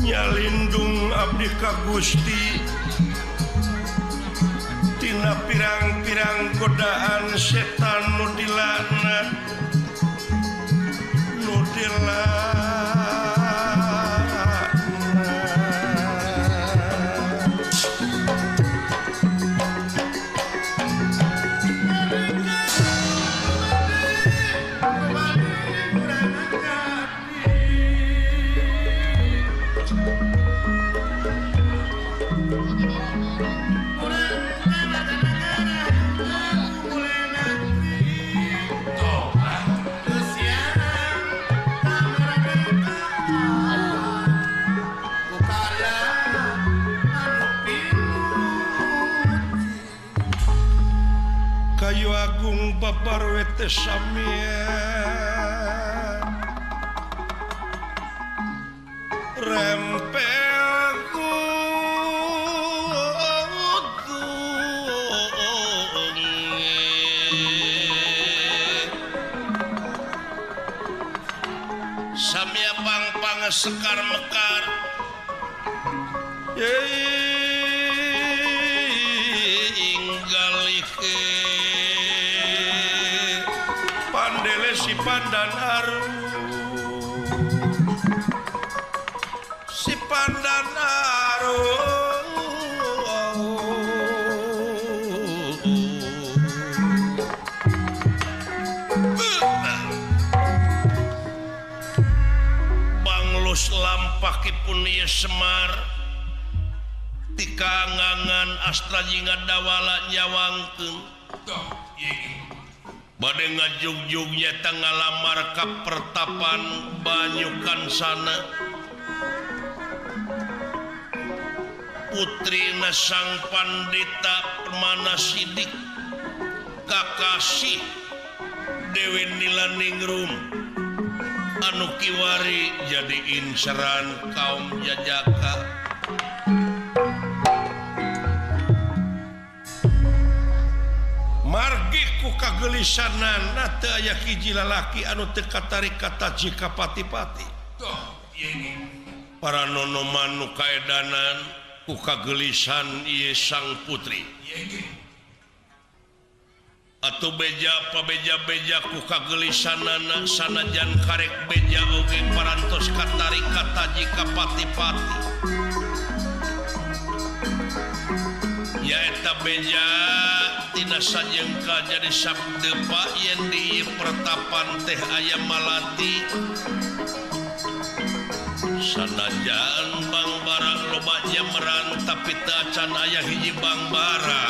Nyalindung abdi ka Gusti tina pirang-pirang godaan setan nu dilaknat nu dilaknat. Kayu agung babar wete samia rempel samia pang-pang sekar mekar pandele si pandan aru si pandan aru banglus lampahipun ieu Semar tika ngangan astra jingga dawala nyawangkeun. Bade ngajugjug nyata ngalamar ka pertapan Banyukan sana putrina sang pandita Permana Sidik kakasih Dewi Nilaningrum anu kiwari jadi inceran kaum jajaka. Margi ku kagelisanana teu aya hiji lalaki anu teu katarik ka taji ka pati-pati. Para nonoman nu kaedanan ku kagelisan ieu sang putri. Atuh beja pabeja-beja ku kagelisanana sanajan karek beja oge parantos katarik ka taji ka pati-pati. Nyaeta beja tina sajengka jadi sabdepa yen di pertapan teh aya malati sanajan bangbara loba nyameran tapi teu acan aya hiji bangbara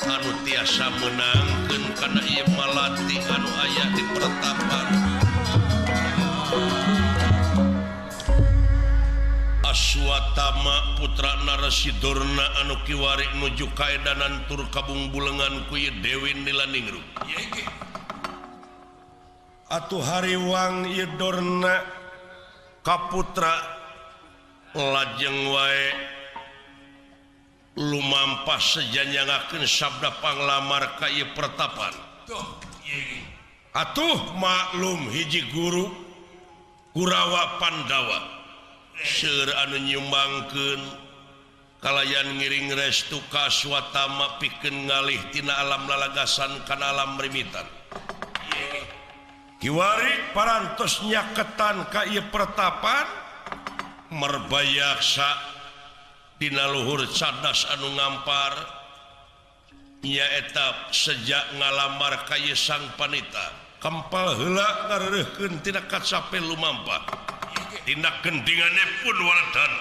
anu tiasa meunangkeun kana ieu malati anu aya di pertapan. Aswatama putra Narasi Durna anu kiwari nuju kaedanan tur kabungbulengan ku ieu Dewi Nilaningrum. Atuh hariwang ieu Dorna kaputra lajeng wae lumampah sejanyangakeun sabda panglamar ka ieu pertapan. Atuh maklum hiji guru Kurawa Pandawa seueur anu nyumbangkeun kalayan ngiring restu ka Aswatama pikeun ngalih tina alam lalagasan kana alam rimitan. Kiwari parantos nyaketan ka ieu pertapan merbayaksa dina luhur cadas anu ngampar nyaeta sejak ngalamar ka ieu sang panita kempal heula ngareureurkeun tina kacape lumampah tindak gendingane pun waledan.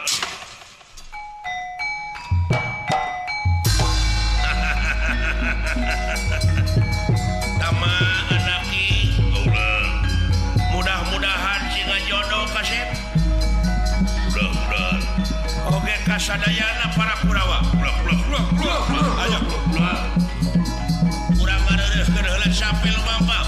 Sadayana para Kurawa. Ayo kurang ngareureuhkeun heula sampe lumampah.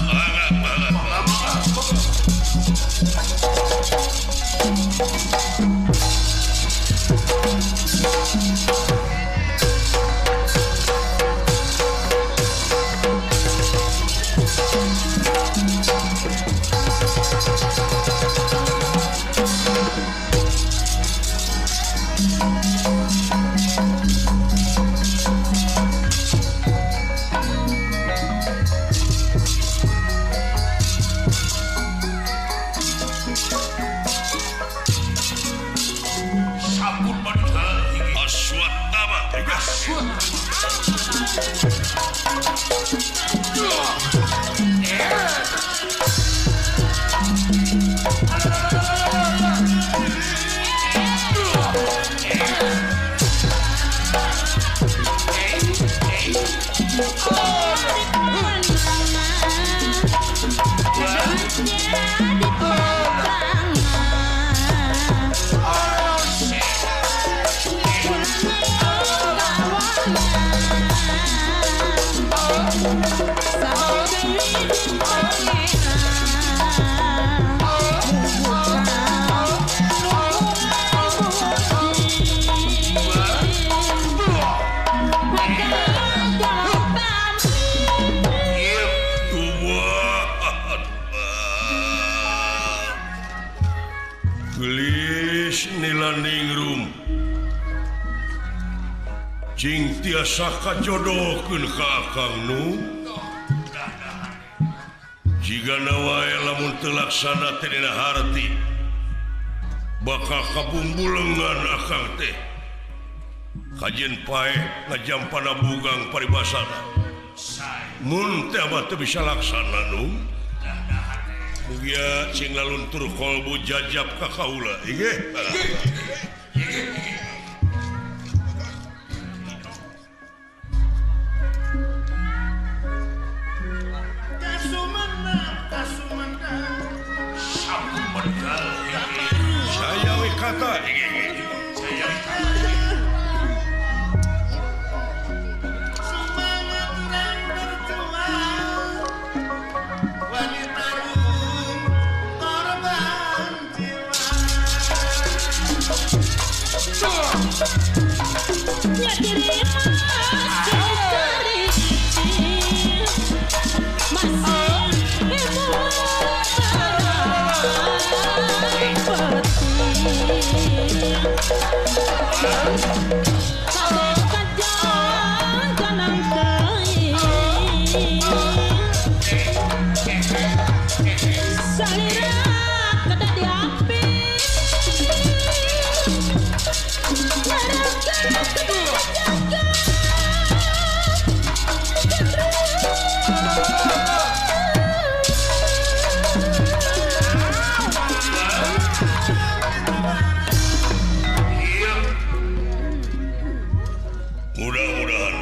Cing tiasa kajodohkeun ka Akang nu jigana wae lamun teu laksana teh dina harti bakal kabumbulengan Akang teh kajeun paeh ngajampana bugang paribasana mun teh abah teu bisa laksana nu mugia cing laluntur kolbu jajab ka kaula inggih. Semangat orang berjuang, wanita rum korban jiwa. Mudah-mudahan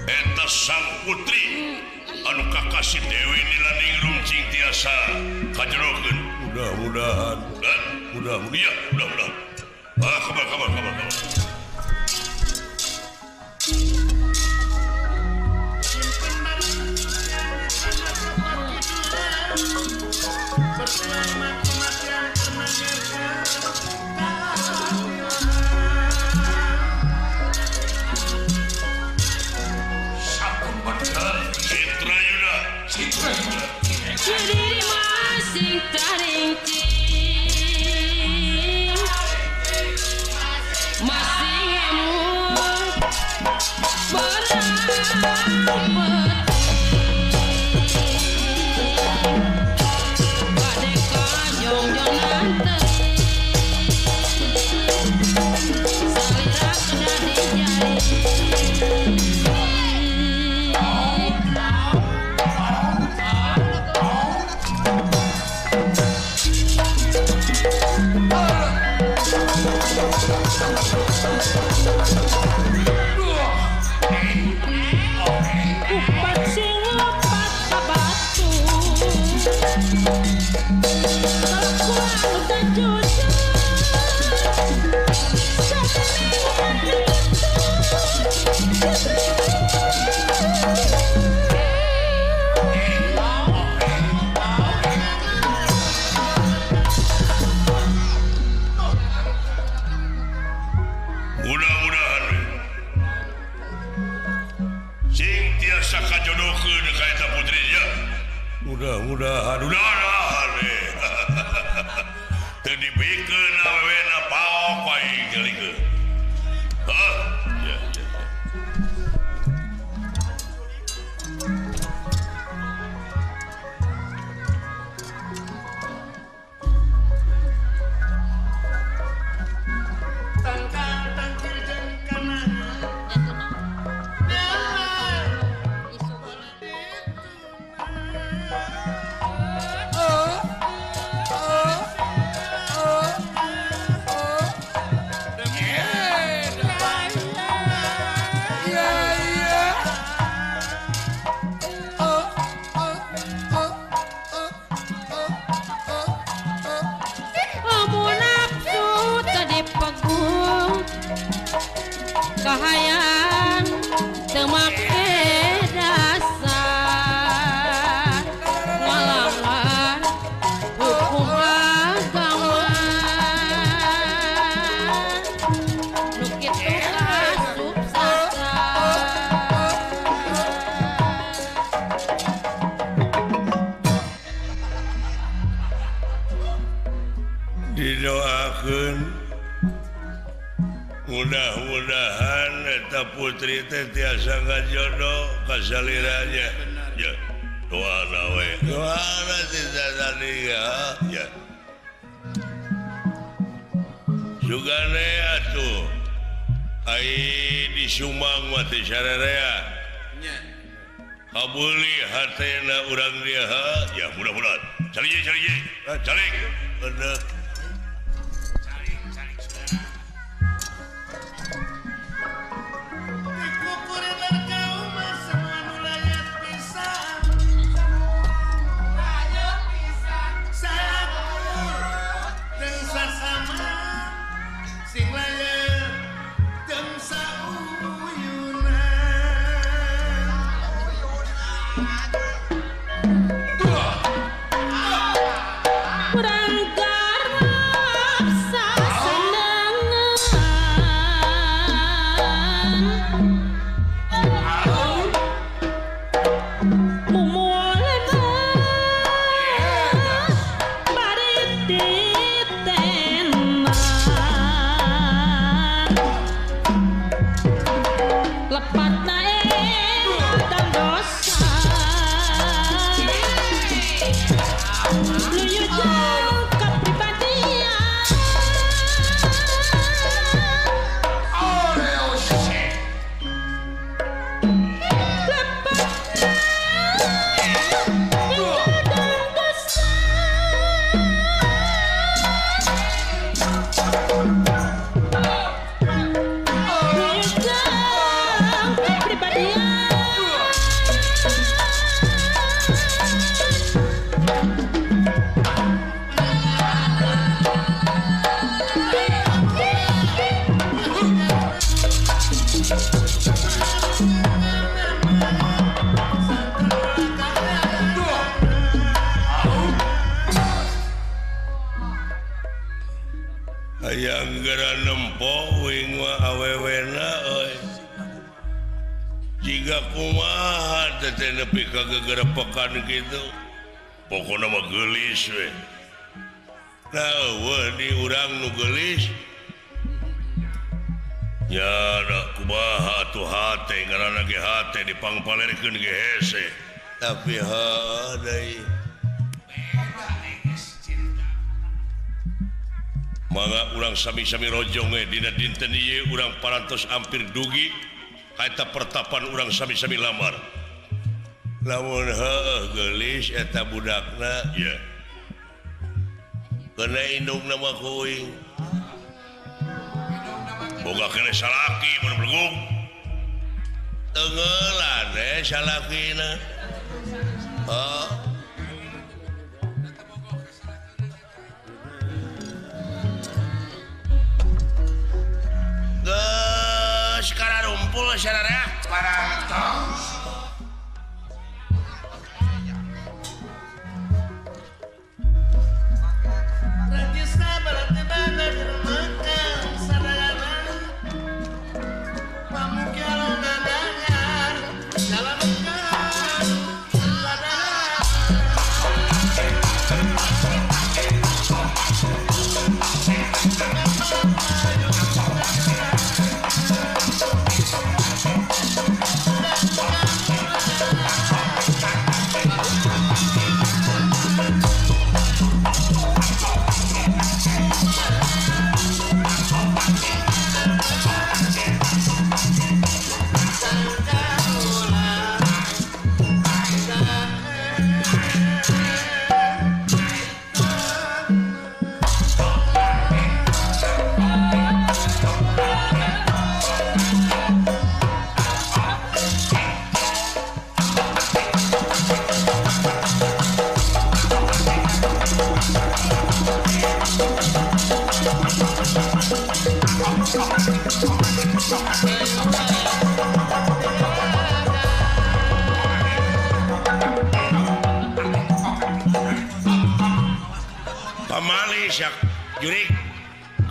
eta sang putri anu kakasih Dewi Nilaningrum cing tiasa kajerokeun. Mudah-mudahan. Mudah-mudahan. Iya, mudah-mudahan. Ah, kabar. Jujur. Pikeun awewena paok aing ngalikeun. Hah? Ya, ya. Kahayang teu make dasar ngalawan hukum agama nu kitu kaasup sastra. Didoakeun mudah-mudahan eta putri teh tiasa ngajodoh ka saliranya. Ya, doana we. Doana teh ya. Ya. Sugane atuh ai di Sumang mah teh sararea. Nya. Kabeuli hatena urang dia. Ya, mudah-mudahan. Calik calik. Calik. Bener. Hayang geura nempo uing mah awewena euy. Jiga kumaha teh nepi ka gegerepekan kitu. Pokona mah geulis we. Nah eueuh di urang nu geulis. Nya da kumaha atuh hate ngaranna ge hate dipangpalerkeun ge hese. Tapi heuh deui. Mangga urang sami-sami rojong we dina dinten ieu urang parantos ampir dugi ka eta pertapan urang sami-sami lamar. Lamun heueuh geulis eta budakna ya. Keuna indungna mah kuing. Boga keneh salaki mun belegug. Tengeulan we salakina. Heuh. Geus kararumpul sararea. Parantos. Kawas yak jurik.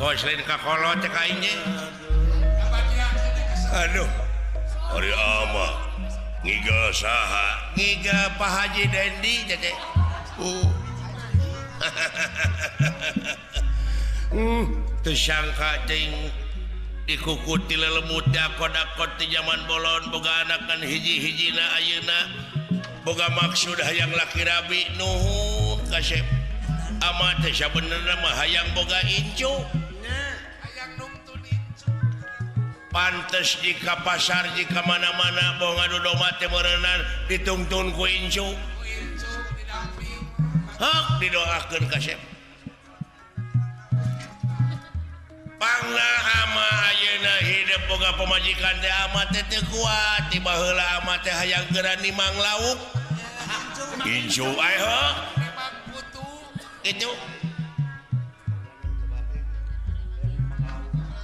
Kawas lain ka kolot cek aing ge. Aduh. Ari ama ngiga saha? Ngiga Pak Haji Dendi teh. Teu sangka teuing dikukuti lelemut dakot-dakot di zaman bolon boga anak kan hiji-hijina ayeuna boga maksud hayang laki rabi nuhun kasep ama teh sabenerna mah hayang boga incu hayang nungtun incu pantes jika pasar jika mana-mana boh ngadu domba teh meureunnan ditungtun ku incu hak didoakeun kasep pangna ama ayeuna hidup boga pamajikan teh ama teh teu kuat tiba heula ama teh hayang geura nimang lauk incu ae heuh nimang putu kitu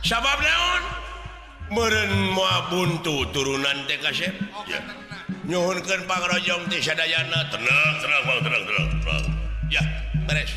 sabab naon meureun moal buntu turunan teh kasep nyuhunkeun pangrojong teh sadayana tenang tenang bang tenang tenang tenang ya beres.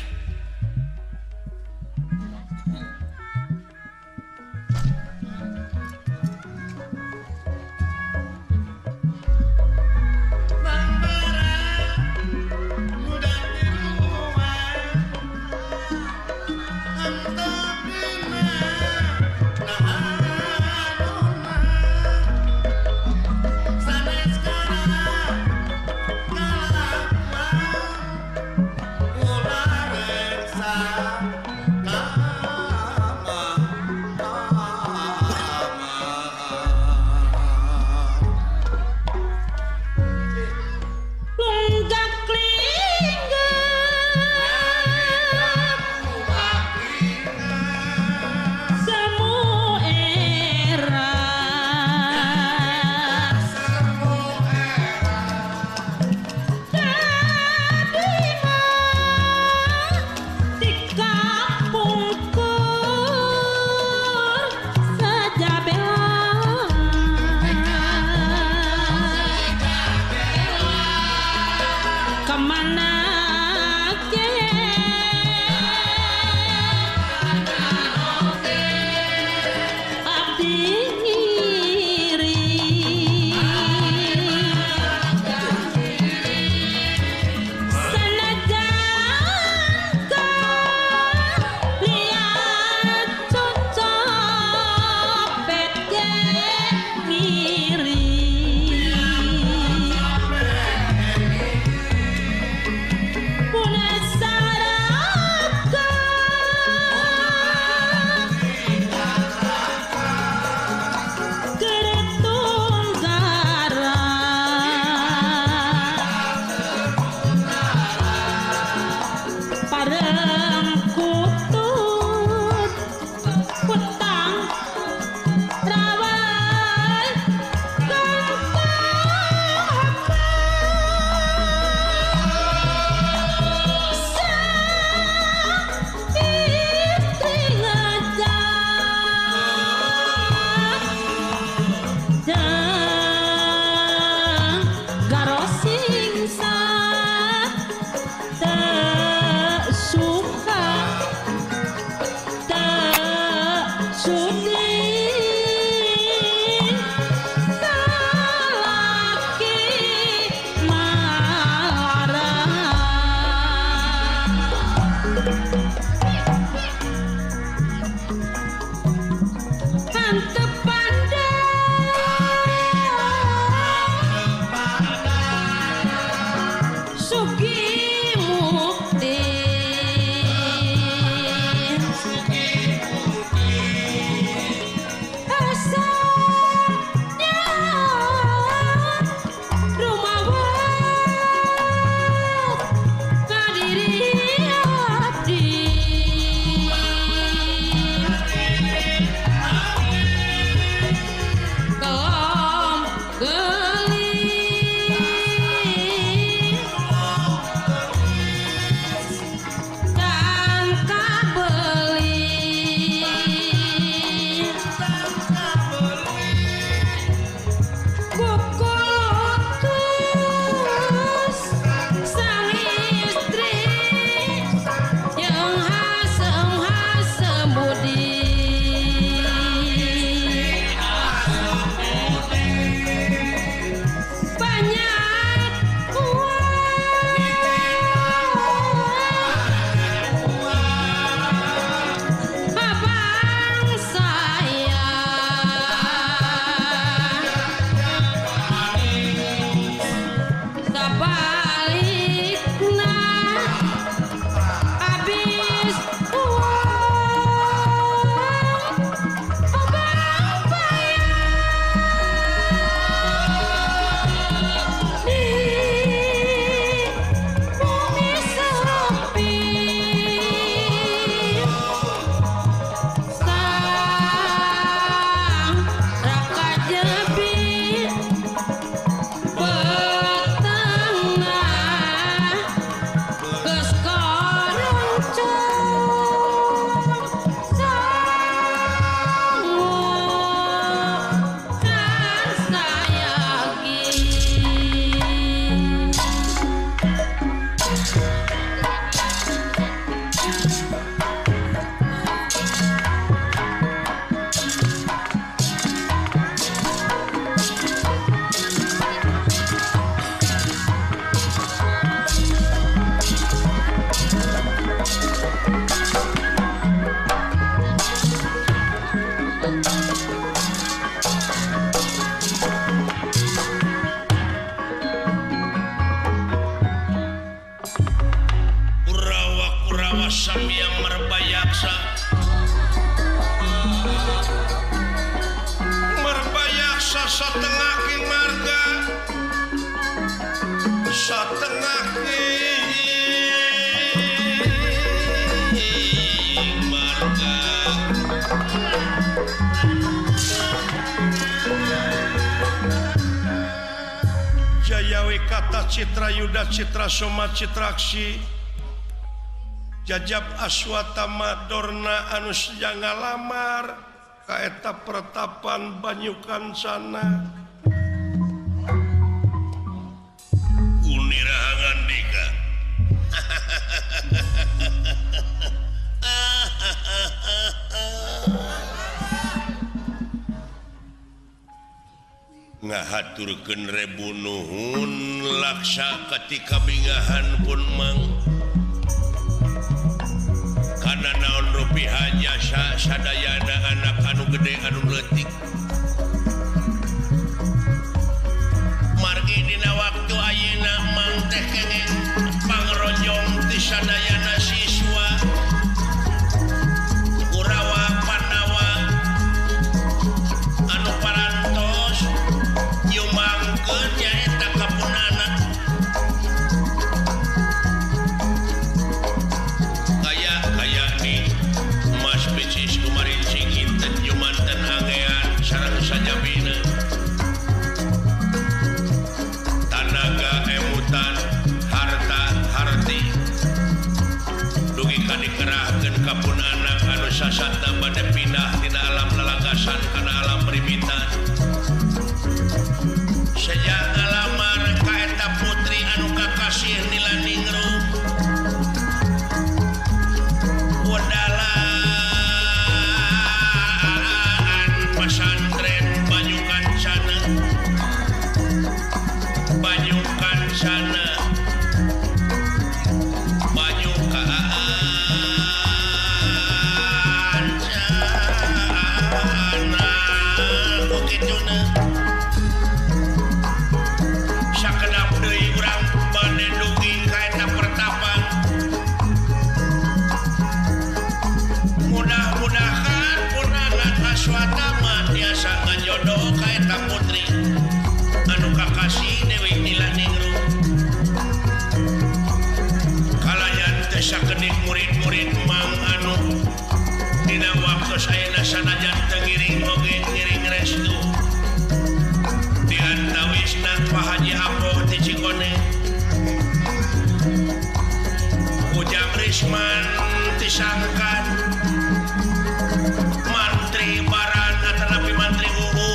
Satengah king marga satengah king marga Jayawi kata Citra Yuda Citra Soma Citraksi Jajab Aswatama Dorna anu seja ngalamar kaeta pertapan Banyu Kancana Unirahangan dika ngahaturkeun rebu nuhun laksa ketika bingahan pun mang kana naon rupiah jasa sadayana anak anu gede anu leutik margi dina waktu ayeuna mang teh kenging pangronjong ti sadayana siswa Kurawa Pandawa anu parantos nyumbangkeun nyaeta ka punana kaya di Mas Picis kumarincing inten jumanten angean sareng sajabina tanaga emutan harta harti dugi ka dikerahkeun ka punana anu sasatna bade pindah tina alam lalagasan kana alam primitan sejak ngalamar ka eta putri anu kakasih Nilaningrum wedalaan pasantren Banyu Kancana Banyu Kancana Banyu Kancana kukituna sakedap deui urang bade dugi ka eta pertapan mudah-mudahan pun anak Aswatama tiasa ngajodoh ka eta putri anu kakasih Dewi Nilaningrum kalayan teu sakedik murid-murid mang anu dina waktu ayeuna sanajan teu ngiring oge ngiring restu di antawisna Pak Haji Apoh ti Cikoneng Ujang Risman ti Sangkan Mantri Baran atanapi Mantri Uhu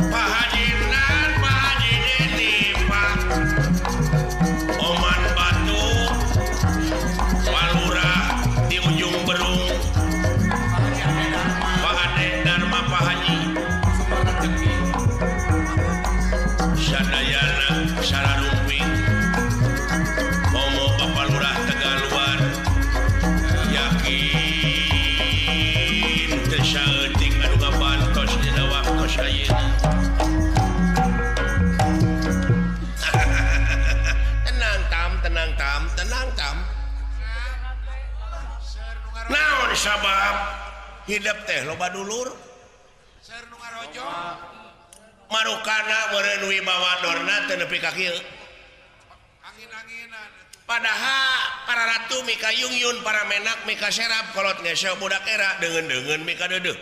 Pak Haji Nan, Pak Haji Deni, Pak Oman Batu Pak Lurah di Ujung Berung Pak Ade Dharma Pak Haji Sadayana Sararumping Momo Bapak Lurah Tegaluar yakin teu saeutik anu ngabantos dina waktos ayeuna tenang tam tenang tam tenang tam naon sabab hidup teh loba dulur Seur nu ngarojong marukana meureun wibawa Dorna teu nepi ka kieu angin-anginan padahal para ratu mika yungyun para menak mika serap kolot ngeseo budak era deungeun-deungeun mika deudeuh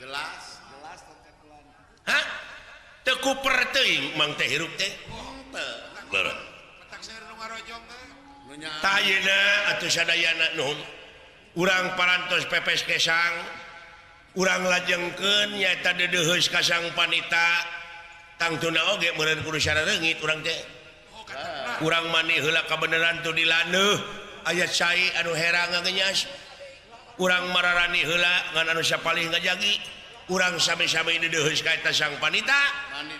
jelas jelas tetakulan hah teu kuper teuing mang teh hirup teh teu leureuh petak seur nu ngarojong teh nu nya tah ayeuna atuh sadayana nuhun urang parantos pepes kesang urang lajengkeun nyaeta deudeuheus ka Sang Panita tangtuna oge meureun kudu sarareungit urang teh oh katepna urang mani heula kabeneran tu dilaneuh aya cai anu herang ngagenyas urang mararani heula ngan anu sapalih ngajagi urang sami-sami deudeuheus ka eta Sang Panita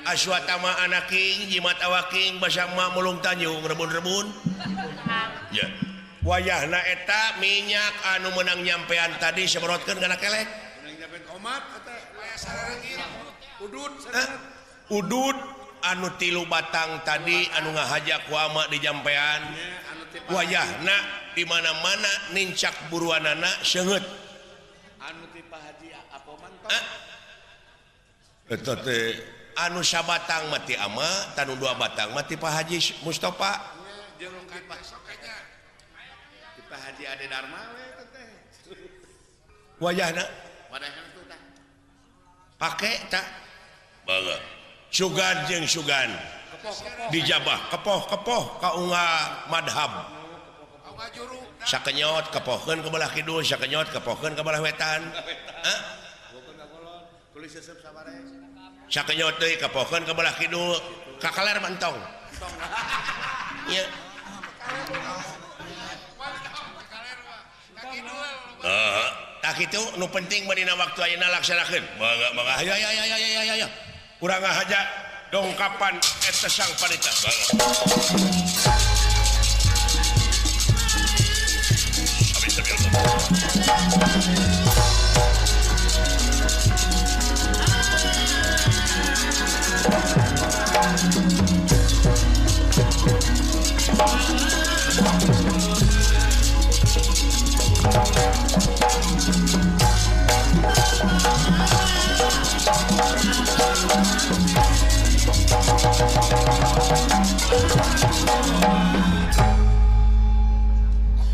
Aswatama anaking jimat awaking basa ma mulung tanjung rebun-rebun ya wayahna eta minyak anu meunang nyampean tadi semerotkeun kana kelek menang nyampean omat eta aya sarareungit udud udud anu tilu batang tadi anu ngahaja ku ama di jampean anu Wayahna di mana-mana nincak buruanana seungeut. Anu ti Pak Haji Apoman Eta teh anu sabatang mati ama, tanu dua batang mati Pak Haji Mustafa. Jeung ti Pak Haji Ade Dharma we teh. Wayahna wadahna tuh tah. Pake tah. Baga. Sugan jeung sugan. Dijabah kepoh-kepoh kaunga madhab. Sakenyot kepohkeun ke belah kidul, sakenyot kepohkeun ke belah wetan. Hah? Sakenyot deui kepohkeun ke belah kidul, ka kaler mah entong. Ieu. Heeh, tah kitu nu penting mah dina waktu ayeuna laksanakeun. Mangga mangga ayo ayo ayo ayo ayo. Urang ngahaja dongkapan eta sang panita.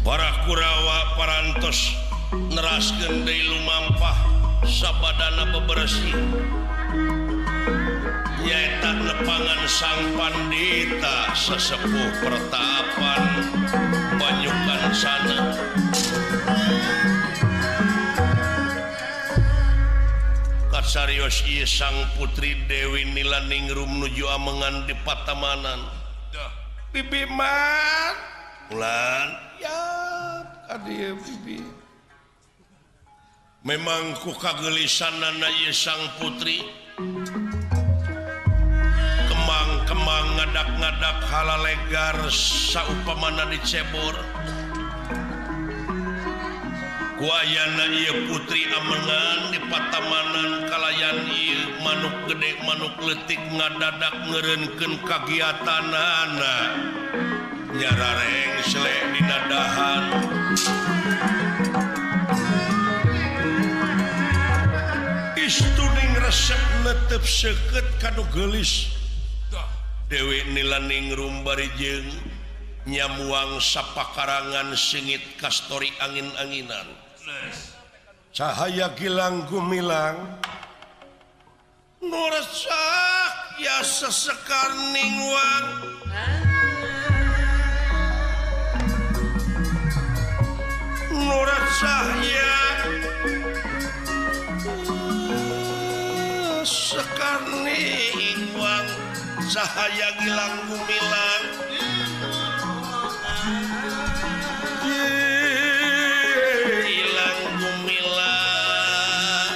Para Kurawa parantos neraskeun deui lumampah sabadana bebersih nyaeta nepangan sang pandita sesepuh pertapan Banyukan sana. Katsarios ieu sang putri Dewi Nilaningrum nuju amengan di patamanan. Bibi man ulan ya kadieu bibi. Memang ku kagelisanana ieu sang putri kemang-kemang ngadak-ngadak halalegar saupamana dicebor. Ku ayana ieu putri amengan di patamanan kalayan ieu manuk gede manuk leutik ngadadak ngeureunkeun kagiatanana. Nyarareng selek dina dahan. Istuning resep netep seukeut kanu geulis. Dewi Nilaningrum bari jeung nyamuang sapakarangan sengit kastori angin-anginan. Cahaya gilang gumilang nu resak ya sesekar ningwang. Nu cahya sekar ningwang. Cahaya gilang gumilang gilang gumilang.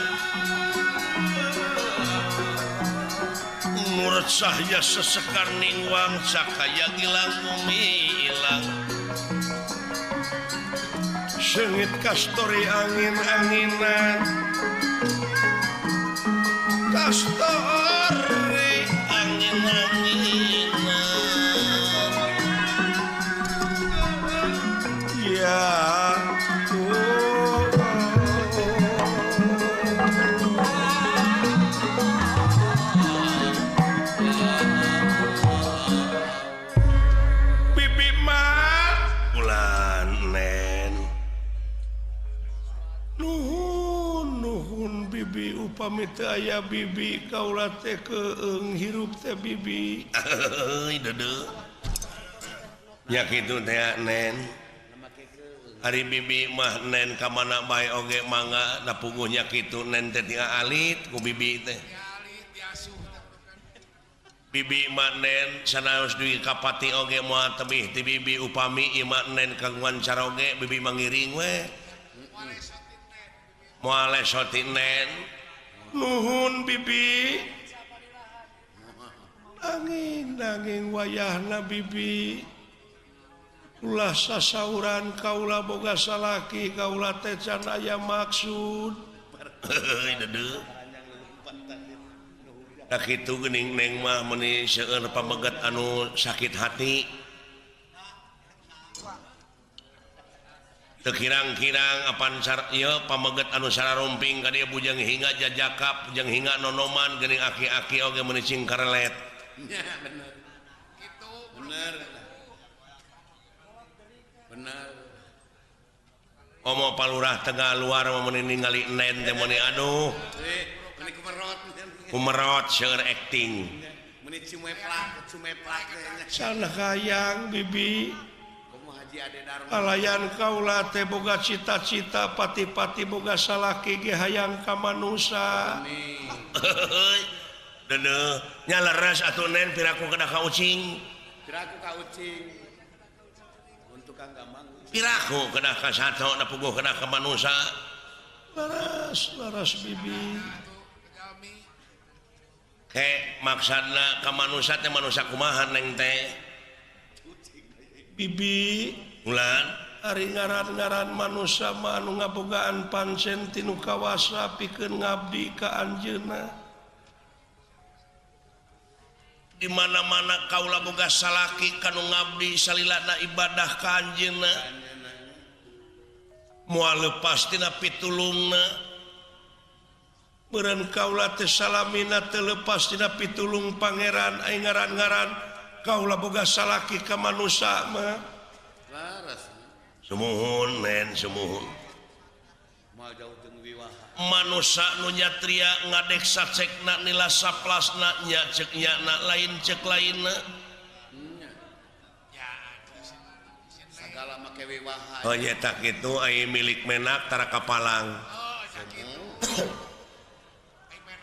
Nur cahya sesekar ningwang. Cahaya gilang gumilang sengit kastori angin-anginan. Kastori angin-anginan. Ya oh, Bibi mat ulan nen. Nuhun nuhun bibi upami teu aya bibi kaula teh keung hirup teh bibi. Euy deudeuh. Nya kitu teh nen. Ari bibi mah nen ka mana bae oge mangga da puguh nya kitu nen teh tinggal alit ku bibi teh. Bibi mah nen sanaos dugi ka pati oge moal tebih ti bibi upami ieu mah nen kagungan caroge bibi mangiring we. Moal lesoti nen. Nuhun bibi. Nanging nanging wayahna bibi. Ulah sasauran kaula boga salaki kaula teh can aya maksud. Heuy deudeuh. Da kitu geuning neng mah meuni seueur pameget anu sakit hati. Teu kirang-kirang apan ieu pameget anu sararumping ka dieu bujang hingga jajakap bujang hingga nonoman geuning aki-aki oge meuni cing karelet. Nya bener. Kitu bener. Bener. Omo palurah Tegal luar mah meuni ningali nen teh meuni aduh. Meuni kumerot. Kumerot seueur acting. Meuni cumeplak, cumeplak teh. Sana hayang bibi. Alayan kaula teh boga cita-cita pati-pati boga salaki ge hayang ka manusa. Deuneuh nya leres atuh nen piraku kedah ka ucing. Piraku ka ucing. Untuk kang gampang. Piraku kedah ka sato da puguh kedah ka manusa. Leres leres bibi. Ke maksudna ka manusa teh manusa kumaha neng teh? Bibi ulan ari ngaran-ngaran manusa mah anu ngabogaan pancen tinu kawasa pikeun ngabdi ka anjeunna. Di mana-mana kaula boga salaki kanu ngabdi salilana ibadah ka anjeunna. Moal lepas tina pitulungna. Beureun kaula teh salamina teu lepas tina pitulung pangeran ai ngaran-ngaran kaula boga salaki ka manusa mah. Laras. Sumuhun nen sumuhun. Moal jauh jeung wiwaha. Manusa nu nyatria ngadek sacekna nila saplasna nya ceuk nyana lain ceuk lainna. Nya. Sagala make wiwaha. Oh nya tak kitu ai milik menak tara kapalang. Oh sakitu.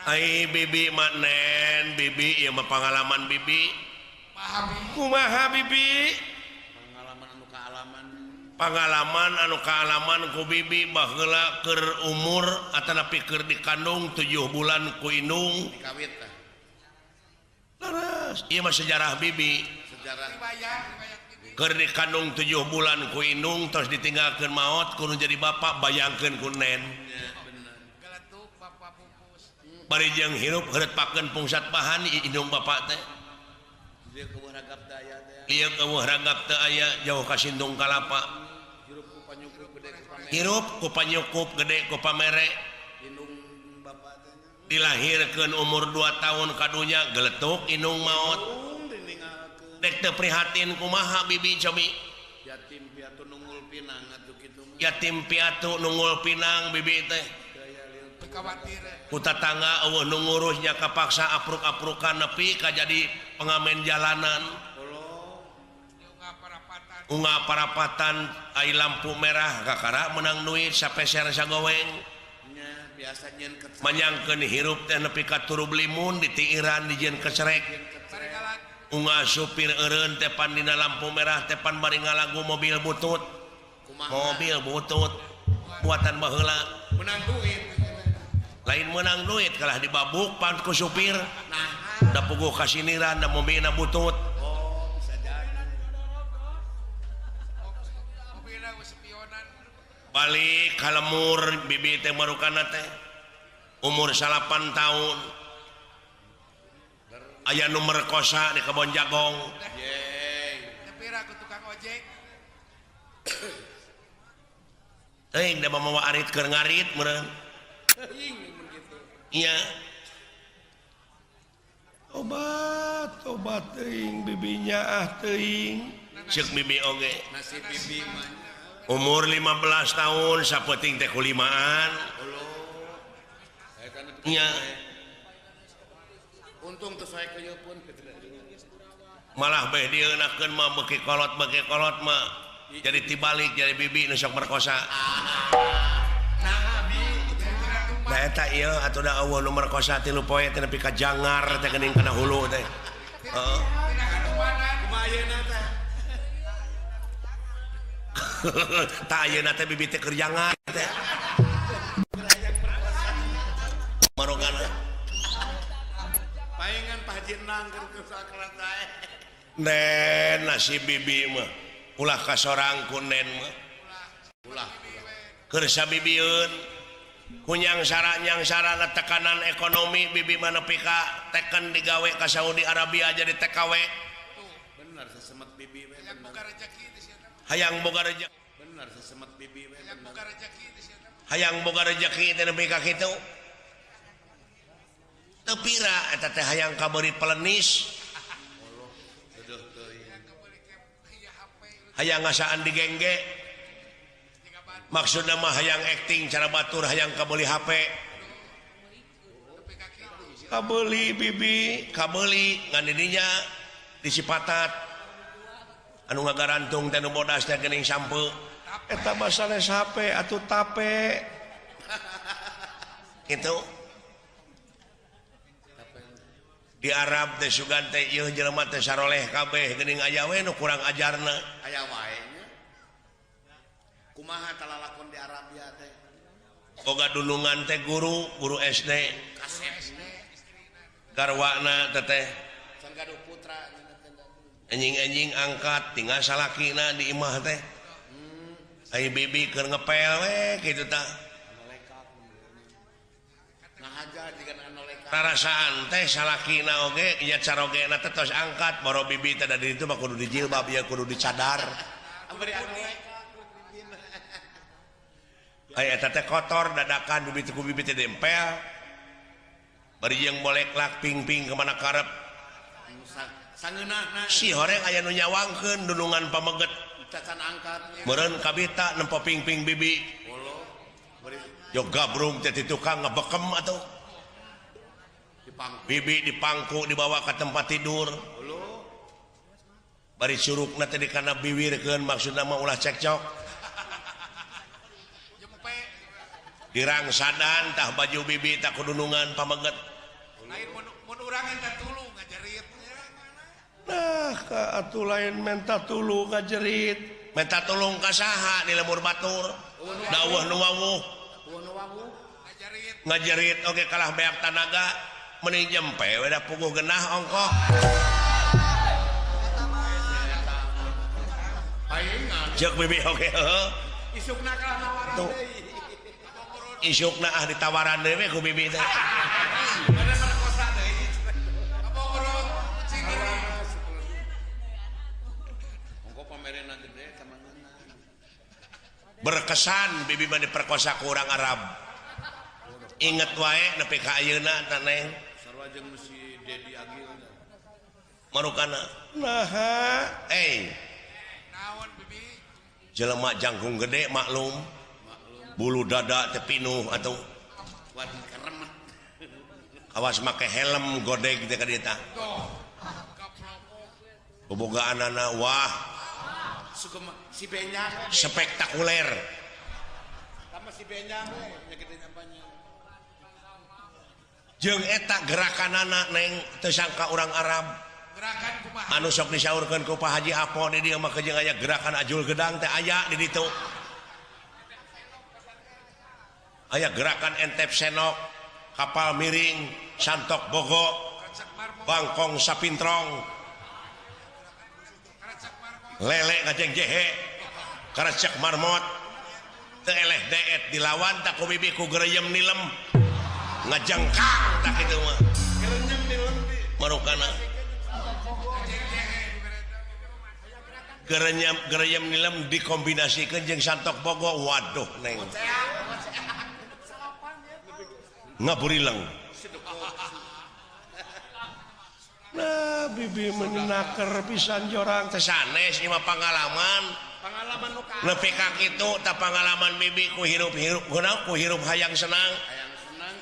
Ai bibi mah nen bibi ieu mah pangalaman bibi. Kumaha bibi? Pengalaman anu kaalaman. Pangalaman anu kaalaman ku bibi baheula keur umur atanapi keur dikandung 7 bulan ku indung. Dikawit tah. Leres, ieu mah sejarah bibi. Sejarah. Keur dikandung 7 bulan ku indung terus ditinggalkeun maot kudu jadi bapak bayangkeun ku nen. Ya, bener. Geletuk bapak pupus. Bari jeung hirup heureutpakeun pungsat bahan indung bapak teh. Lieu keueuh ragap teu aya jauh ka Sindung Kalapa. Hirup ku panyukup gede ku pamere. Dilahirkeun umur 2 tahun kadunya geletuk indung maot. Dek teu prihatin kumaha bibi cobi. Yatim piatu nunggul pinang atuh kitu mah. Yatim piatu nunggul pinang bibi teh. Ku tatangga eueuh nu ngurus nya kapaksa apruk-aprukan nepi ka jadi pengamen jalanan. Unga parapatan ai lampu merah kakara menang duit sapeser sagoweng. Nya biasa nyeun kecerek. Manyangkeun hirup teh nepi ka turub limun ditiiran dijieun kecerek. Unga supir eureun teh pan dina lampu merah teh pan bari ngalagu mobil butut. Mobil butut buatan baheula. Menang duit. Lain menang duit kalah dibabuk pan ku supir. Nah, da puguh kasiniran da mobilna butut. Oh, bisa jadi. Mobilna spionan. Balik ka lemur bibi teh marukana teh. Umur 8 tahun. Aya nu merkosa di kebon jagong. Yeay. Tepira ku tukang ojek. Teuing da mamawa arit keur ngarit meureun. Iya. Obat, obat teuing bibinya ah teuing. Ceuk bibi oge. Nasib bibi mah. Umur 15 tahun sapeuting teh kulimaan. Iya. Untung teu sae keuyeun pun. Malah beh dieunakeun mah beuki kolot mah. Jadi tibalik jadi bibi nu sok merkosa. Nah eta ieu atuh da eueuh nu merkosa 3 poe teh nepi ka jangar teh geuning kana hulu teh. Heeh. Kumaha ayeuna teh? Tah ayeuna teh bibi teh keur jangar teh. Marogana. Paingan Pak Haji Nang keur sakrat sae. Nen nasib bibi mah ulah kasorang ku nen mah. Ulah. Keur sabibieun kunyang sarana tekanan ekonomi bibi mah nepi ka teken digawe ka Saudi Arabia jadi TKW. Bener sesemet bibi we. Hayang boga rejeki Hayang boga rejeki. Bener sesemet bibi we. Hayang boga rezeki teh sia. Hayang boga rezeki teh nepi ka kitu. Teu pira eta teh hayang kabeuri pelenis. Hayang ngasaan digengge. Maksudna mah hayang acting cara batur hayang kabeuli HP. Kabeuli bibi, kabeuli ngan didinya disipatat. Anu ngagarantung teh nu bodas teh geuning sampeu. Eta mah sanes HP atuh tape. Kitu. Di Arab teh sugan teh ieu jelema teh saroleh kabeh geuning aya we nu kurang ajarna. Aya wae nya. Kumaha talalakon di Arabia teh? Boga dulungan teh guru, guru SD. Kasep. Garwana teteh. Can gaduh putra anjing-anjing angkat tinggal salakina di imah teh. Ai bibi keur ngepel we kitu tah. Rarasaan teh salakina oge nya carogena teh tos angkat boro bibi teh da di ditu mah kudu dijilbab ya kudu dicadar. Ai eta teh kotor dadakan bibi teh ku bibi teh dempel. Bari jeung boleklak ping-ping kemana karep. Sangeunahna si horeng aya nu nyawangkeun dunungan pameget. Cacan angkat meureun kabita nempo ping-ping bibi. Yo gabrung teh di tukang ngebekem atuh. Bibi dipangku dibawa ke tempat tidur. Bari curugna teh dikana biwirkeun maksudna mah ulah cekcok. Dirangsadan tah baju bibi tah kudunungan pameget. Lain mun urang minta tulung ngajerit. Nah, ka atuh lain minta tulung ngajerit. Minta tulung ka saha di lembur batur. Daweuh nu wawuh. Ngajerit oge kalah beak tanaga mending jempe we da puguh genah ongkoh. Jeung bibi oge heuh. Isukna kalah nawaran deui. Isukna ah ditawaran deui we ku bibi teh. Berkesan bibi mah diperkosa ku urang Arab. Inget wae nepi ka ayeuna tah neng. Sarua jeung si Dedi Agil. Marukana. Naha, eh. Naon bibi? Jelema jangkung gede maklum. Bulu dada teh pinuh atuh. Awas make helm godeg teh ka dieu tah. Bobogaanana wah. Si Benjang spektakuler. Sama si Benjang we nyaketin apanya. Jeung eta gerakanana neng teu sangka urang Arab. Gerakan kumaha? Anu sok disaurkeun ku Pak Haji Apo di dieu mah jeung aya gerakan ajul gedang teh aya di ditu. Aya gerakan entep senok, kapal miring, santok bogo, bangkong sapintrong, lele ngajeng jehe, karecek marmot, teu eleh deet dilawan tak ku bibi ku gereyem nilem, ngajengkang tak kitu mah. Gereyem nilem marukana. Gereyem nilem dikombinasikeun jeung santok bogo, waduh neng. Ngaburileng. Nah, bibi menaker pisan jorang teh sanes ieu mah pangalaman. Pangalaman nu ka. Nepi ka kitu tah pangalaman bibi ku hirup-hirup kunaon ku hirup hayang senang.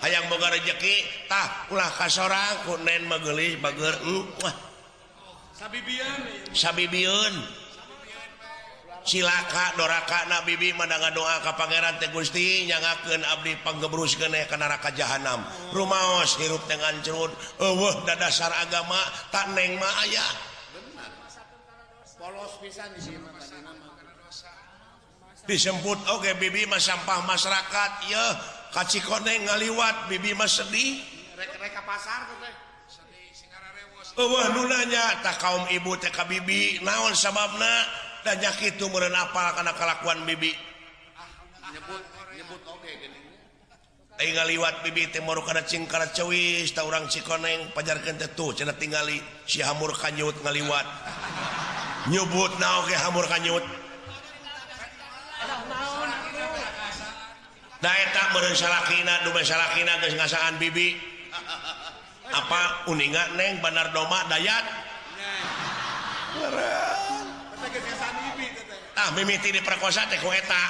Hayang boga rejeki tah ulah ka sorang ku nen mah geulis bager wah. Sabibieun. Sabibieun. Cilaka doraka na bibi mah ngadoa ka pangeran teh Gusti nyangakeun abdi panggebruskeun ka neraka jahanam. Rumaos hirup teh ngancrut eueuh dadasar agama tak neng mah aya. Benar. Polos pisan di sini mah tadina mah. Disebut oge bibi mah sampah masyarakat yeuh ka Cikoneng ngaliwat bibi mah sedih. Rek-rek ka pasar teh. Sedih singararewos. Eueuh nu nanya tah kaum ibu teh ka bibi naon sababna? Dan nyakitu meureun apal kana kalakuan bibi. Nyebut nyebut oge geuning. Ai ngaliwat bibi teh moru kana cingkara ceuis ta urang Cikoneng pajarkeun teh tuh cenah tingali si hamur kanyut ngaliwat. Nyebutna oge hamur kanyut. Da eta meureun salakina dume salakina geus ngasaan bibi. Apa uninga neng Bandar Doma Dayat? Meureun. Teh geus ngasaan bibi teh. Tah mimiti diperkosa teh ku eta.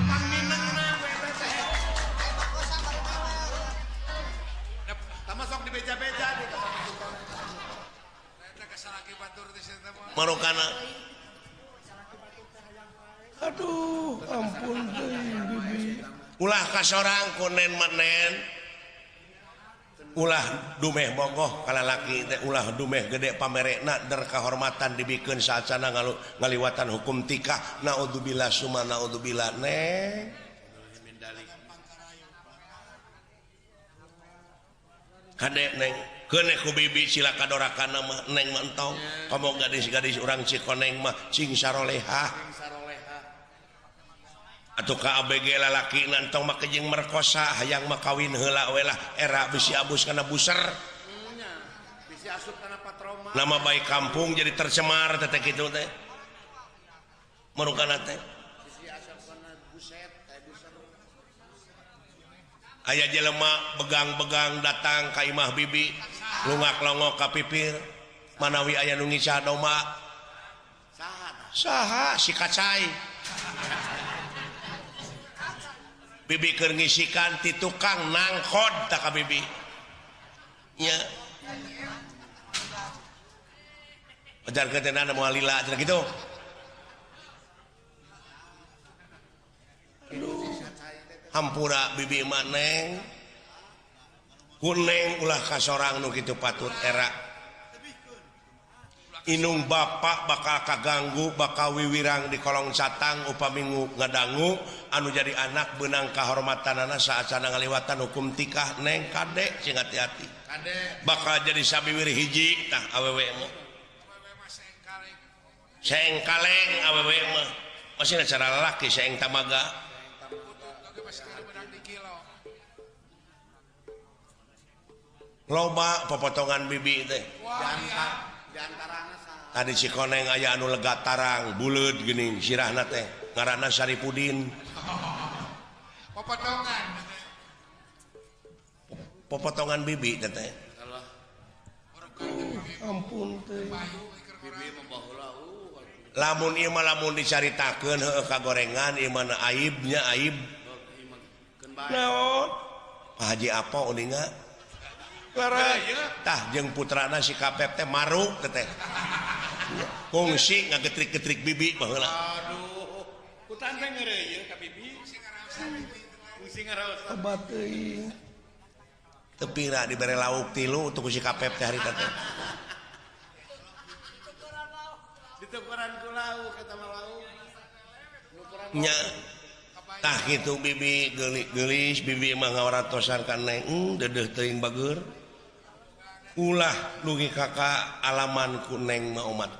Pangminengna ku eta teh. Tah masuk di beja-beja di Eta ka salaki batur teh sia teh mah. Marukana. Aduh, ampun teuing bibi. Ulah kasorang ku nen manen. Ulah dumeh bogoh ka lalaki teh, ulah dumeh gede pamerekna der kahormatan dibikeun saacana ngaliwatan hukum tikah. Naudzubillah summa naudzubillah neng. Kade neng, keuneh ku bibi sila kadorakana mah neng mah entong. Komo gadis-gadis urang Cikoneng mah cing sarolehah. Atau ka ABG lalaki nantong mah jeung merkosa hayang mah kawin heula we lah era bisi abus kana buser. Bisi asup kana patroma. Nama baik kampung jadi tercemar teh kitu teh. Marukana teh. Bisi asup kana buset teh buser. Aya jelema begang-begang datang ka imah bibi, lungak-longok ka pipir, manawi aya nu ngica domba. Saha? Saha si kacai. Bibi keur ngisikan ti tukang nangkod tak ka bibi. Nya. Ajarkeun teh nana moal lila cenah kitu. Aduh. Hampura bibi mah neng. Ku neng ulah kasorang nu kitu patut era. Inung bapak bakal kaganggu bakal wiwirang di kolong catang upami ngadangu anu jadi anak benang kahormatanana saacana ngaliwatan hukum tikah neng kade sing hati-hati bakal jadi sabiwir hiji tah awewe mah saeng kaleng awewe mah masih cara lalaki saeng tamaga loba popotongan bibi teh tadi Cikoneng aya anu lega tarang buleud geuning sirahna teh ngaranna Saripudin. Popotongan. Popotongan bibi teh teh. Ampun teh. Lamun ieu mah lamun dicaritakeun heueuh kagorengan ieu mah aibnya aib. Naon? Pak Haji apa uninga? Tah jeung putrana si Kapep teh maruk teh teh. Kungsi ngagetrik-getrik bibi baheula. Aduh. Kutan teh ngeureuyeuh ka bibi. Kungsi ngaraos. Obat teuing. Teu pira dibere lauk tilu untuk si Kapep teh harita teh. Ditukuran ku lauk eta mah lauk. Nya. Tah kitu bibi geulis bibi mah ngawaratosan ka neng deudeuh teuing bageur. Ulah dugi kakak alaman ku neng mah omat.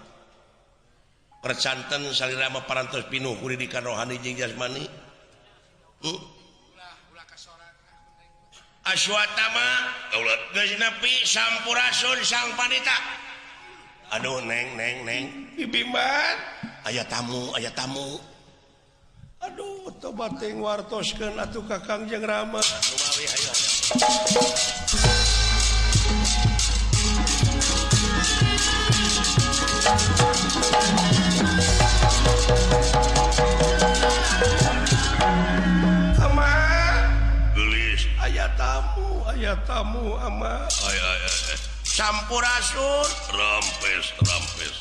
Percanten salira mah parantos pinuh ku didikan rohani jeung jasmani. Aswatama geus nepi sampurasun sang panita. Aduh neng neng neng bibi mah aya tamu aya tamu. Aduh tobat teuing wartoskeun atuh Kakang jeung Rama. Lumawi hayo. Ama gelis aya tamu ama ay ay ay sampurasun rampes rampes.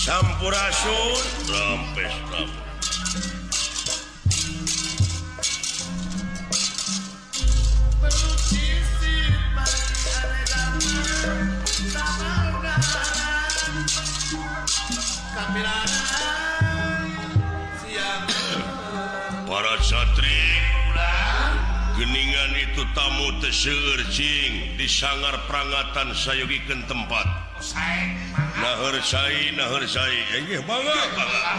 Sampurasun rampes rampes. Para satri Geningan itu tamu teu seueur cing disangar prangatan sayogikeun tempat. Naheur cai inggih mangga mangga.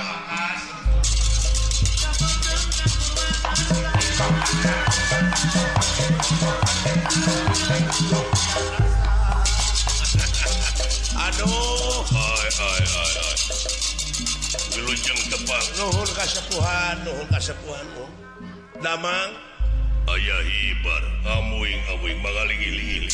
Aduh, ai ai ai ai. Wilujeng tepang nuhun kasepuhan, nuhun kasepuhan. Damang aya hibar amuing amuing mangaling-iling.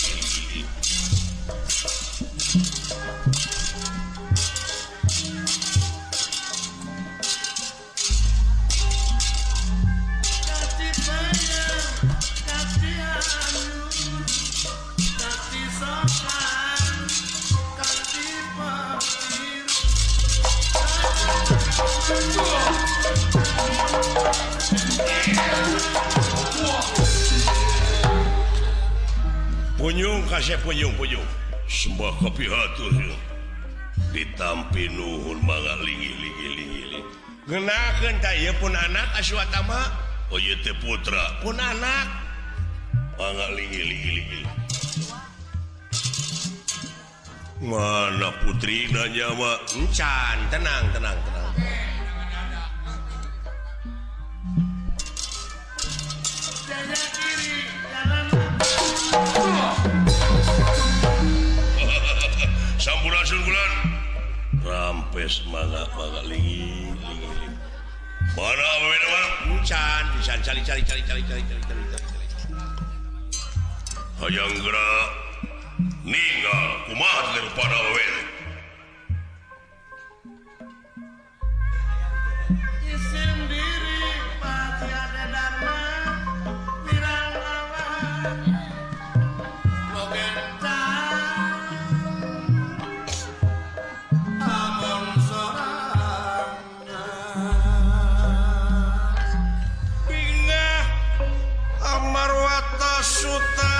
Punyung kasih punyung punyung sembah kopi hatur ditampi nuhun mangga linggih linggih linggih ngenakeun ta ieu pun anak Aswatama oh ieu teh putra pun anak mangga linggih linggih linggih mana putrina nyawa encan tenang tenang tenang Sampurasun bulan rampes mangga mangga linggih linggih linggih mana awewe mah encan pisan cari cari cari cari cari cari cari cari hayang geura ninggal kumaha teh rupana awewe isim diri pati ada dharma pirang awan Suta bingah amar wata suta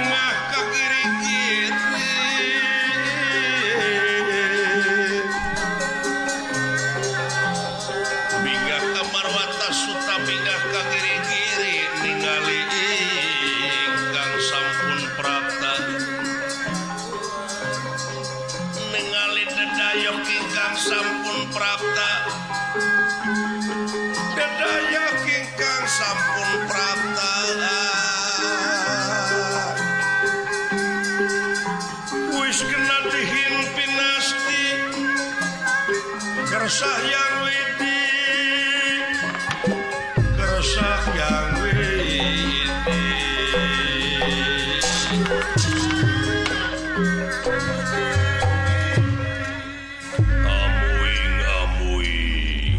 bingah ka kiri kiri Suta bingah ka kiri-kiri ningali ingkang sampun prapta ningali dedayok ingkang sampun prapta dedayok ingkang sampun prapta wis kena dihin pinasti kersah yang widi kersah yang widi amuing amuing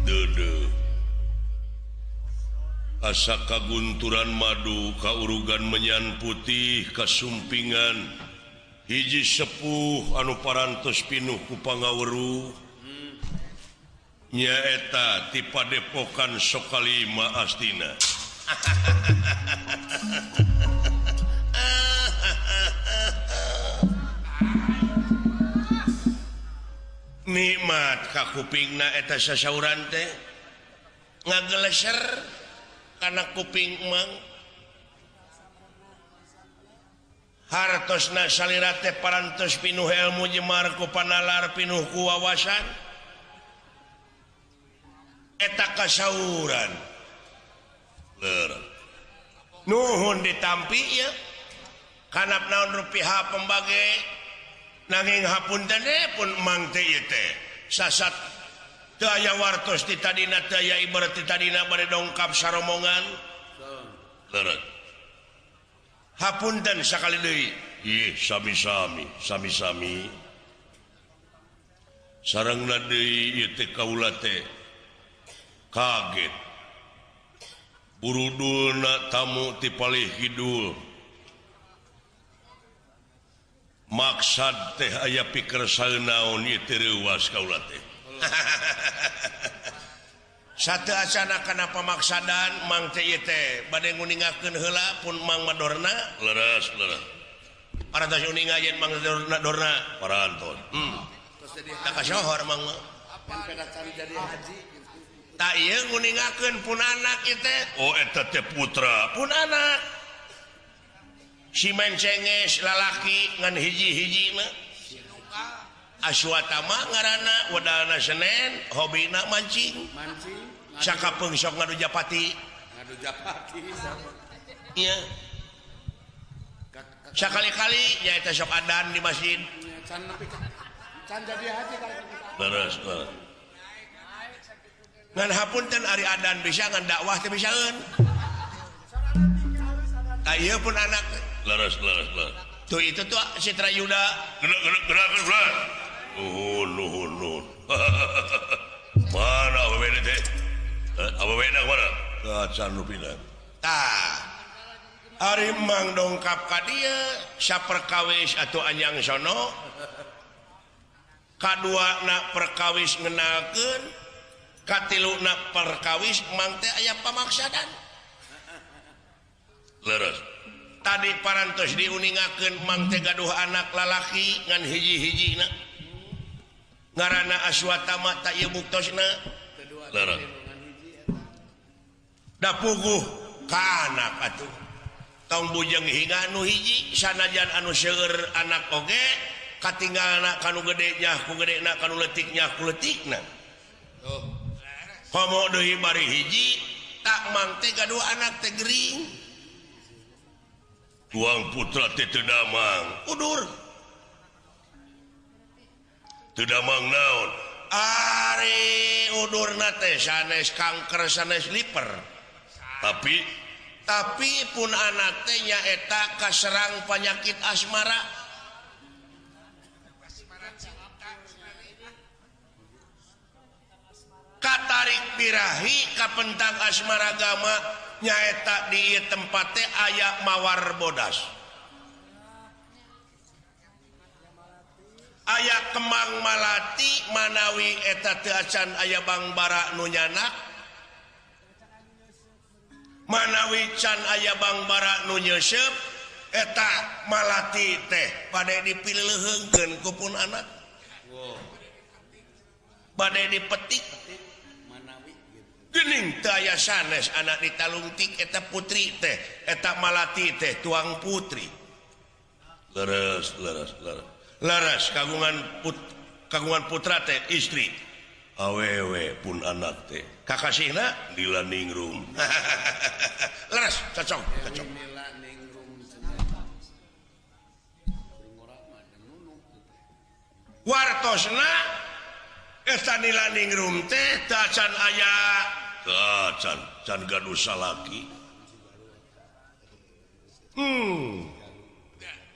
dede asa kagunturan madu kaurugan menyan putih kasumpingan hiji sepuh anu parantos pinuh ku pangaweruh nyaeta ti Padepokan Sokalima Astina. Nikmat ka kupingna eta sasauran teh ngageleser kana kuping mang hartosna salira teh parantos pinuh ilmu jemar ku panalar pinuh ku wawasan eta kasauran leur nuhun ditampi ieu kanap naon rupiah pembage nanging hapunten pun mang teh ieu teh sasat teu aya wartos ti tadina teu aya ibarat ti tadina bade dongkap saromongan leur hapunten sakali deui ih sami-sami sami-sami sarengna deui ieu teh kaula teh kaget burudulna tamu ti palih kidul Maksad teh aya pikir naon ieu teh reuwas kaula teh. Satu acana kana pamaksadan mang teh ieu teh bade nguningakeun heula pun Mang Madorna leres leres. Parantos uninga yen Mang Dorna parantos. Tak kasohor Mang mah. Jadi haji. Tak ieu nguningakeun pun anak ieu teh. Oh eta teh putra pun anak. Si mencenges lalaki ngan hiji-hiji na Aswatama ngaranna wedalna Senen hobina mancing. Mancing. Sakapeung sok ngadu japati. Ngadu japati. Iya. Sakali-kali nyaeta sok adan di masjid. Can nepi can jadi haji leres leres. Ngan hapunten ari adan bisa ngan dakwah teh bisaeun. Tah ieu pun anak leres leres leres. Tuh itu tuh Citra Yuda. Gerak gerak gerak gerak. Nuhun nuhun nuhun. Mana awewe teh? Awewe na mana? Kacan rupina. Tah. Ari Mang dongkap ka dieu saperkawis atuh anyang sono. Kadua na perkawis ngenalkeun, katilu na perkawis mang teh aya pamaksadan. Leres. Tadi parantos diuningakeun mang teh gaduh anak lalaki ngan hiji-hijina. Ngaranna Aswatama tak ieu buktosna. Leres. Da puguh ka anak atuh. Tong bujeng hingga anu hiji sanajan anu seueur anak oge katinggalna kanu gede nyah ku gedena kanu leutik nyah ku leutikna. Komo deui bari hiji tak mang teh gaduh anak teh gering. Tuang putra teh teu damang udur. Teu damang naon? Ari udurna teh sanes kanker sanes liver. Tapi pun anak teh nyaeta kaserang penyakit asmara. Katarik birahi kapentang asmara gama nyaeta di ieu tempat teh aya mawar bodas. Aya kemang malati manawi eta teu acan aya bangbara nu nyanak. Manawi can aya bangbara nu nyeuseup eta malati teh bade dipileuheungkeun ku pun anak. Bade dipetik geuning teu aya sanes anak ditalungtik eta putri teh eta malati teh tuang putri. Leres leres leres. Leres kagungan putra teh istri awewe pun anak teh kakasihna Nila Ningrum. Leres cocok cocok. Wartosna eta Nila Ningrum teh teu acan aya teu acan can gaduh salaki.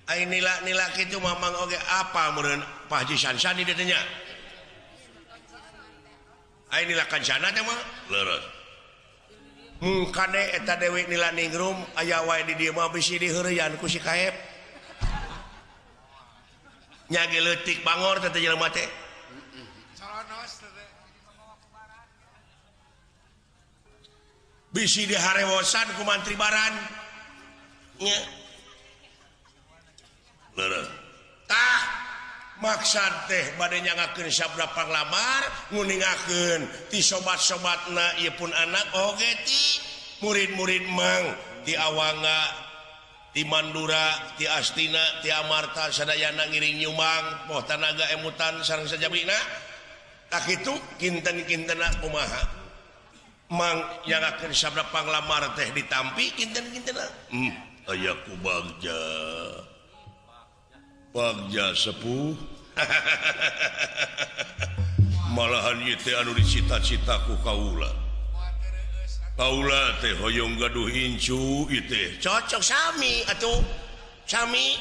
Ai nila-nila kitu mamang oge apa meureun Pak Haji Sansani dieu teh nya. Ai nila kancana teh mah leres. Kade eta Dewi Nila Ningrum aya wae di dieu mah bisi diheureuyan ku si Kaep. Nya ge leutik bangor teh jelema teh. Bisi diharewosan ku mantri baran. Nya. Leres. Tah maksad teh bade nyangakeun sabda panglamar nguningakeun ti sobat-sobatna ieu pun anak oge ti murid-murid mang ti Awangga ti Mandura ti Astina ti Amarta sadayana ngiring nyumbang poh tanaga emutan sareng sajabina tah kitu kinten-kintenna kumaha mang nyangakeun sabda panglamar teh ditampi kinten-kintenna aya ku bagja Bagja sepuh. Malahan ieu teh anu dicita-cita ku kaula. Kaula teh hoyong gaduh incu ieu teh. Cocok sami atuh. Sami.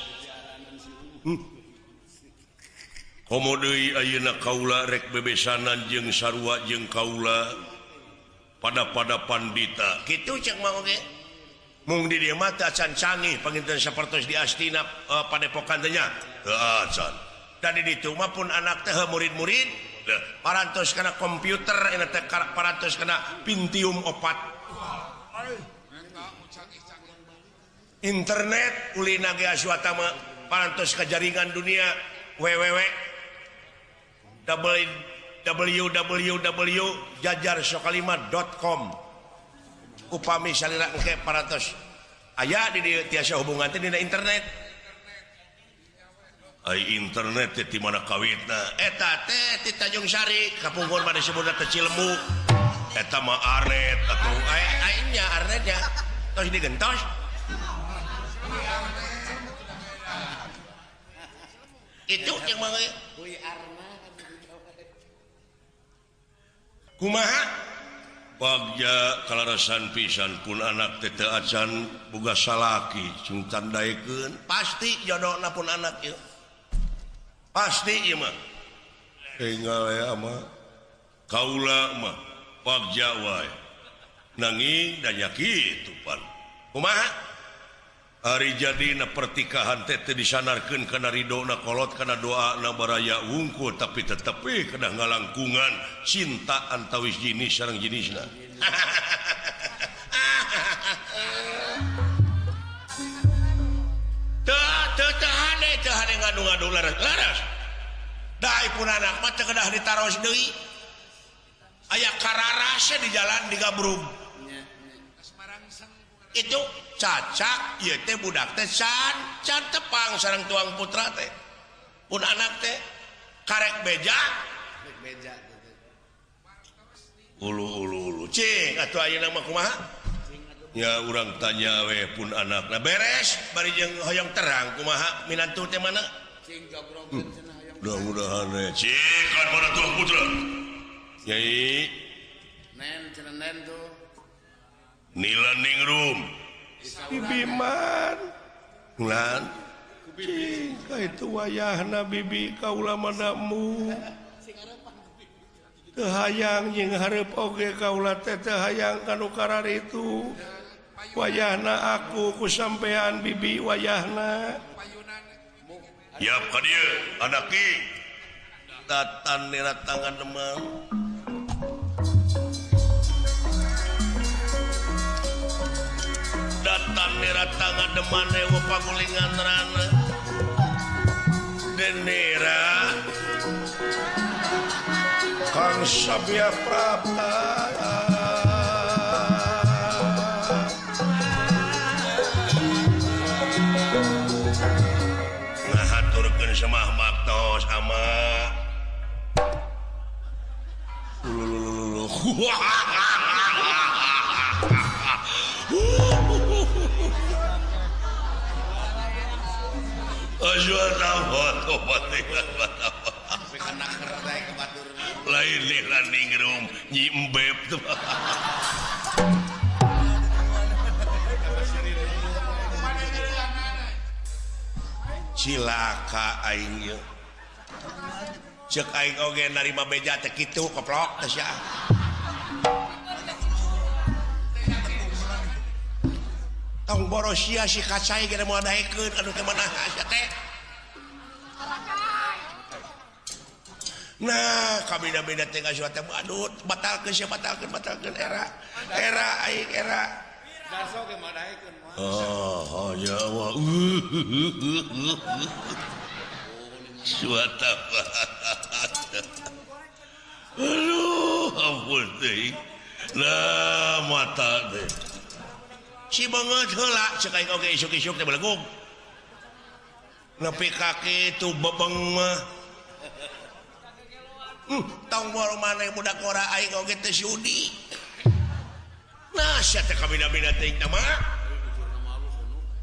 Komo deui ayeuna kaula rek bebesanan jeung sarua jeung kaula pada-pada pandita. Kitu cek mah oge. Mung di dieu mah teu acan canggih panginten sapertos di Astina padepokan teh nya. Teu acan. Da di ditu mah pun anak teh murid-murid parantos kana komputer eta teh parantos kana Pentium 4. Internet ulina ge Aswatama parantos ka jaringan dunia www www.jajarsokalima.com upami salira engke parantos aya di dieu tiasa hubungan teh dina internet. Ai internet teh di mana kawitna? Eta teh di Tanjung Sari kapungkur mah disebutna teh Cilembu. Eta mah arnet atuh. Ai nya arnetnya tos digentos. Itu yang mah kumaha bagja kalarasan pisan pun anak teh teu acan boga salaki sing tandaekeun pasti jodona pun anak ieu pasti ieu mah enggal ya mah kaula mah bagja wae nanging da nya kitu pan kumaha ari jadina pertikahan teh teu disanarkeun kana ridona kolot kana doana baraya wungkul tapi tetep we kedah ngalangkungan cinta antawis jenis sareng jenisna. Teu teu hade teu hade ngadu-ngadu laras. Da pun anak mah teu kedah ditaros deui. Aya kararase di jalan digabrug. Itu cacak ieu teh budak teh can can tepang sareng tuang putra teh pun anak teh karek beja ulu ulu ulu cing atuh ayeuna mah kumaha nya urang tanya we pun anakna beres bari jeung hoyong terang kumaha minantu teh mana cing jogrogkeun cenah hoyong mudah-mudahan we cing kan mana tuang putra nyai nen cenah nen tuh Nila ningrum Bibiman lan cing ka itu wayahna bibi kaula madamu teu hayang jeung hareup oge kaula teh teu hayang ka nu kararitu wayahna aku ku sampean bibi wayahna yap ka dieu anaki tatan niratangan demam datang niratangan demane wa pagulingan rana denera Kang Sabya Prapta ngahaturkeun semah baktos ama lain landing room nyi embeb tuh. Cilaka aing ieu. Ceuk aing oge narima beja teh kitu koplok teh sia. Tong boros sia si kacai ge moal daekeun anu teh mana sia teh. Nah, kabeda-beda teh ngasuh teh aduh batalkeun sia batalkeun era. Era aing era. Darso ge moal daekeun moal. Oh, ya Allah. Suata. Aduh, ampun teh. Lah mata teh. Si banget heula cek aing oge isuk-isuk teh belegug. Nepi ka kitu bebeng mah. Tong boro maneh budak ora aing oge teh sudi. Nah, sia teh kabina-bina teh mah.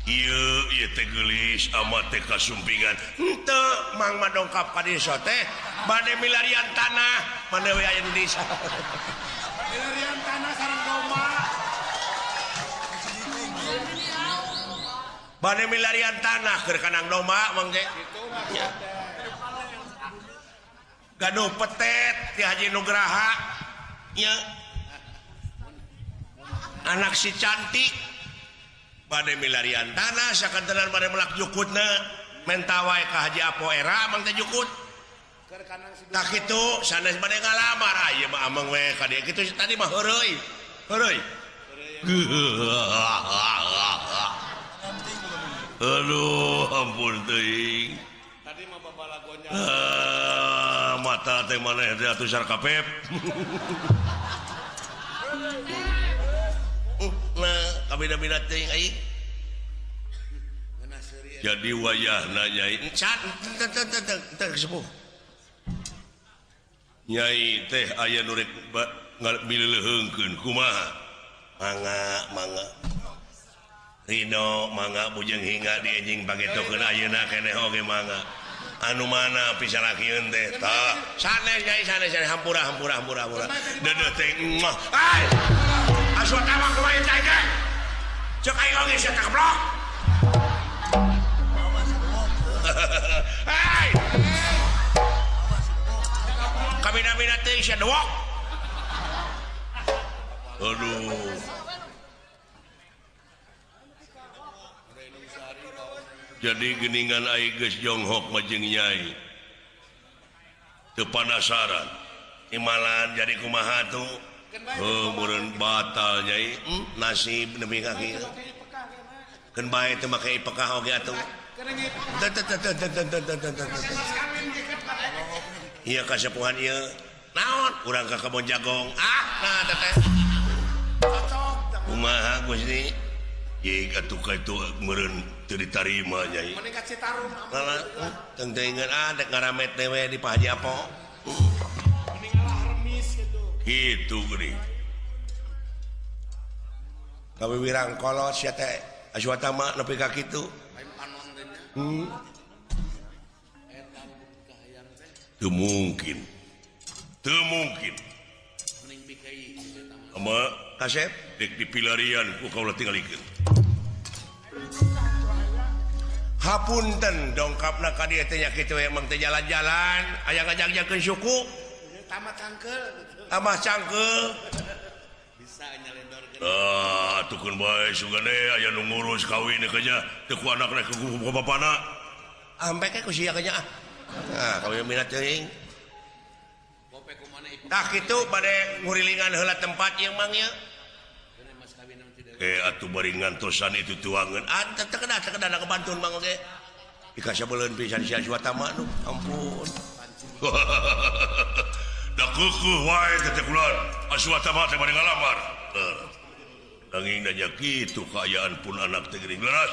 Ieu ieu teh geulis ama teh kasumpingan. Henteu mang mah dongkap ka desa teh bade milarian tanah, mane we aya di desa. Milarian tanah sareng domba. Bade milarian tanah keur kanang domba mang teh. Gaduh petet ti Haji Nugraha nya anak si cantik Bade milarian tanah sakantenan bade melak jukutna menta wae ka Haji Apo era mang teh jukut. Tah kitu sanes bade ngalamar aya mah ameng we ka dieu kitu tadi mah heureuy. Heureuy. Aduh ampun teuing. Tadi mah babalagonya. Mata teh maneh teh atuh sarkapep. Nah, kabina-bina teuing aing. Jadi wayahna nyai cat teu sepuh. Nyai teh aya nu rek mileuleheungkeun kumaha? Mangga, mangga. Ridho mangga bujeng hingga di enjing pagetokeun ayeuna keneh oge mangga. Anu mana pisalakieun teh? Tah, sanes nyai sanes hampura hampura hampura hampura. Deudeuh teh muah. Ai! Aswatama kumaha teh teh? Cek aing oge sia teh keblok. Hai! Kabina-bina teh sia dewok. Aduh. Jadi geningan aing geus jonghok mah jeung nyai. Teu panasaran. Imalan jadi kumaha tuh? Oh, meureun batal nyai. Nasib nepi ka kieu. Keun bae teu make ipekah oge atuh. Iya kasepuhan ieu. Naon? Urang ka kebon jagong. Ah, nah teteh. Kumaha Gusti? Ye atuh ka itu meureun teu ditarima nyai. Mending ka Citarum. Teuing-teuingan ah dek ngaramet dewe di Pak Haji Apo. Mending alah remis gitu. Kitu geuning. Kawiwirang kolot sia teh Aswatama nepi ka kitu. Teu mungkin. Teu mungkin. Ama kasep dek dipilarian ku kaula tingalikeun. Hapunten dongkapna ka dieu teh nya kitu we emang teh jalan-jalan aya ngajak-jakeun suku. Tambah cangkeul gitu. Tambah cangkeul. Bisa nyalendorkeun. Ah, tukeun bae sugane aya nu ngurus kawin nya teu ku anakna ku bapana. Ampe ke ku sia nya ah. Nah, kawin minat teuing. Tah kitu bade ngurilingan heula tempat ieu mang ieu. Atuh bari ngantosan itu tuangan. Ah, teu kedah teu kedah kebantun mang oge. Dikasabeuleun pisan si Aswatama nu ampun. Da keukeeh wae teh kulan. Aswatama teh bade ngalamar. Nanging nanya kitu kaayaan pun anak teh geuning leras.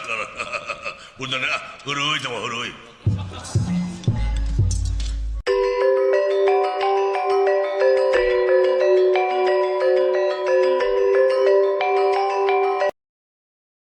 Punten ah, heuruy teh mah heuruy.